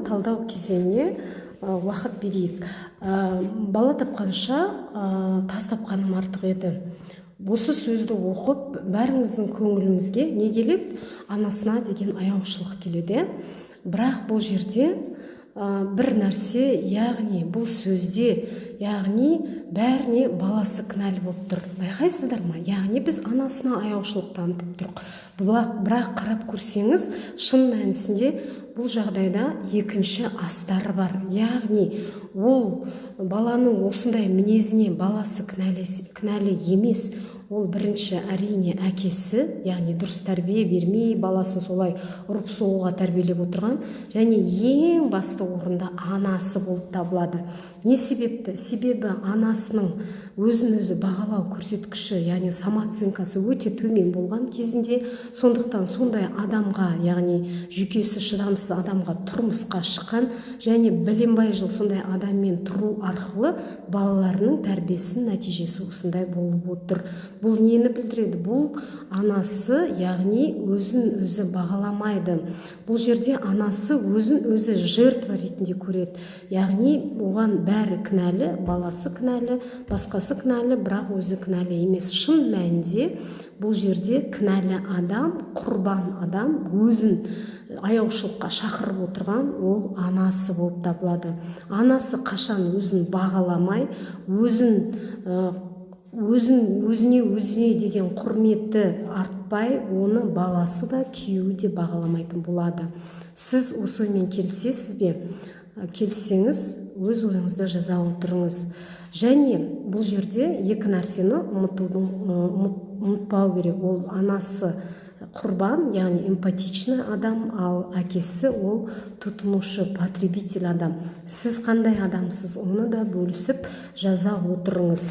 Талдау кезеңіне уақыт берейік. Бала тапқанша, тас тапқаным артық еді. Осы сөзді оқып, бәріміздің көңілімізге не келеді? Анасына деген аяушылық келеді, иә. Бірақ бұл жерде бір нәрсе, яғни бұл сөзде, яғни бәріне баласы кінәлі болып тұр, байқайсыздар ма? Яғни біз анасына аяушылық танытып тұрық, бірақ қарап көрсеңіз, шын мәнісінде бұл жағдайда екінші астары бар. Яғни ол баланың осындай мінезіне баласы кінәлі, кінәлі емес. Ол бірінші, әрине, әкесі, яғни дұрыс тәрбие бермей, баласын солай ұрып соғуға тәрбиелеп отырған және ең басты орында анасы болып табылады. Не себепті? Себебі анасының өзін өзі бағалау көрсеткіші, яғни самооценкасы өте төмен болған кезінде. Сондықтан сондай адамға, яғни жүйкесі шыдамсыз адамға тұрмысқа шыққан және бәленбай жыл сондай адаммен тұру арқылы балаларының тәрбиесінің нәтижесі осындай болып отыр. Бұл нені білдіреді? Бұл анасы, яғни өзін өзі бағаламайды. Бұл жерде анасы өзін өзі жертва ретінде көреді, яғни оған бәрі кінәлі: баласы кінәлі, басқасы кінәлі, бірақ өзі кінәлі емес. Шын мәнінде бұл жерде кінәлі адам, құрбан адам, өзін аяушылыққа шақырып отырған ол анасы болып табылады. Анасы қашан өзін бағаламай, өзін өзіне деген құрметі артпай, оны баласы да, күйеуі де бағаламайтын болады. Сіз осы оймен келісесіз бе? Келіссеңіз, өз ойыңызды жаза отырыңыз. Және бұл жерде екі нәрсені ұмытпау керек: ол анасы құрбан, яғни эмпатичный адам, ал әкесі ол тұтынушы, потребитель адам. Сіз қандай адамсыз? Оны да бөлісіп жаза отырыңыз.